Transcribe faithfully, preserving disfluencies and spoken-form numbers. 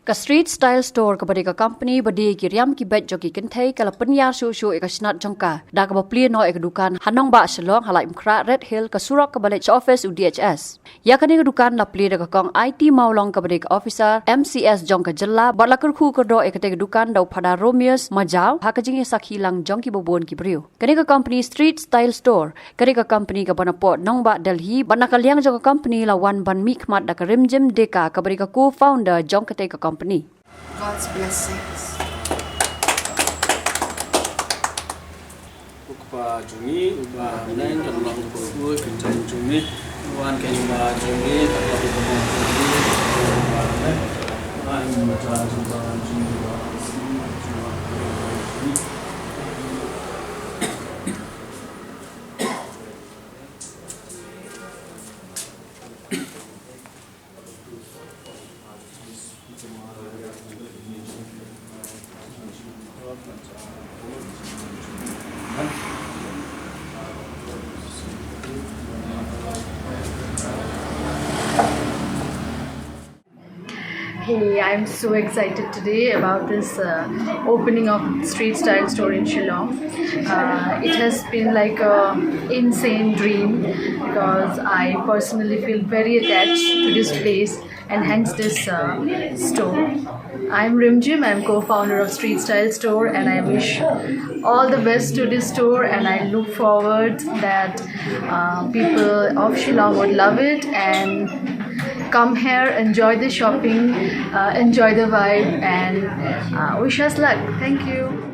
Ka Street Style Store kaba dei ka company ba die ki riam ki beit jong ki kynthei ka la pynïar shuh shuh ïa ka shnat jong ka da kaba plie noh ïa ka dukan ha nongbah Shillong ha Laitumkhrah Red Hill, ka surok kaba leit sha office u D H S. Ïa kane ka dukan la plie da ka Kong Aiti Mawlong kaba dei ka officer M C S jong ka jylla bad la kyrkhu kyrdoh ïa kata ka dukan da u Phadar Romius Majaw ha ka jingïasakhi lang jong kiba bun ki briew. Kane ka company Street Style Store ka dei ka company kaba napoh nongbah Delhi bad na ka liang jong ka company la wan ban mihkhmat da ka Rimjim Deka kaba dei ka co-founder jong kata ka company. God's blessings. U Kpa jong ngi uba ha bneng, kan long kyrkhu ïa ka kyrteng jong me. Wan ka jingma jong me, kan long ka mon jong me. Hey, I'm so excited today about this uh, opening of Street Style Store in Shillong. Uh, it has been like a insane dream because I personally feel very attached to this place and hence this uh, store. I'm Rimjim, I'm co-founder of Street Style Store, and I wish all the best to this store, and I look forward that uh, people of Shillong would love it and come here, enjoy the shopping, uh, enjoy the vibe, and uh, wish us luck. Thank you.